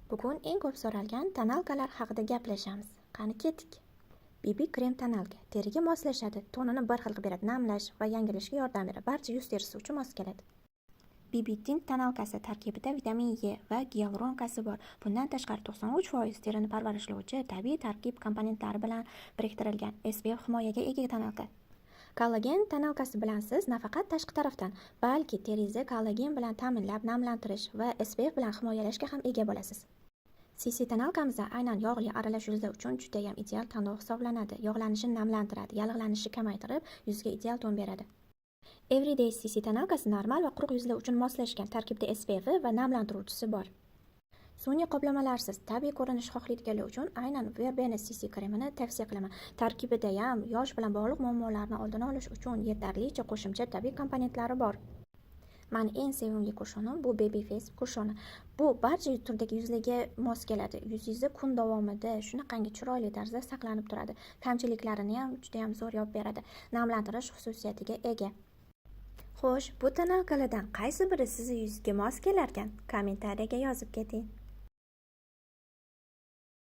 Bugun eng ko'p so'ralgan тоналка lar haqida gaplashamiz. Qani, ketdik. BB krem тоналка teriga moslashadi, tonini bir xil qilib beradi, namlash va yangilashga yordam beradi. Barcha yuz terisi uchun mos keladi. BB tint тоналка si tarkibida vitamin E va гиалуронка si bor. Bundan tashqari, 93% terini parvarishlovchi tabiiy tarkib komponentlari bilan biriktirilgan SPF himoyaga ega тоналка. Kollagen тоналка si bilan siz nafaqat tashqi tarafdan, balki teringizni kollagen bilan ta'minlab, namlantirish va SPF bilan himoyalashga ham ega bo'lasiz. CC тоналка miz aynan yog'li aralash yuzlar uchun judayam ideal tanlov hisoblanadi. Yog'lanishini namlantiradi, yallig'lanishni kamaytirib, yuzga ideal ton beradi. Everyday CC тоналка si normal va quruq yuzlar uchun moslashgan, tarkibida SPF va namlantiruvchisi bor. Sun'iy qoplamalarsiz tabiiy ko'rinish xohlaydiganlar uchun aynan Verbena CC kremini tavsiya qilaman. Tarkibidayam yosh bilan bog'liq muammolarni oldini olish uchun yetarlicha qo'shimcha tabiiy komponentlari bor. Mani eng sevimli кушон im bu Baby Face кушон i. Bu barcha turdagi yuzlarga mos keladi. Yuzingizni kun davomida shunaqangi chiroyli tarzda saqlanib turadi. Kamchiliklarini ham judayam zo'r yopib beradi. Namlantirish xususiyatiga ega. Xo'sh, bu тоналка lardan qaysi biri sizni yuzingizga mos kelarkan? Kommentariyaga yozib keting.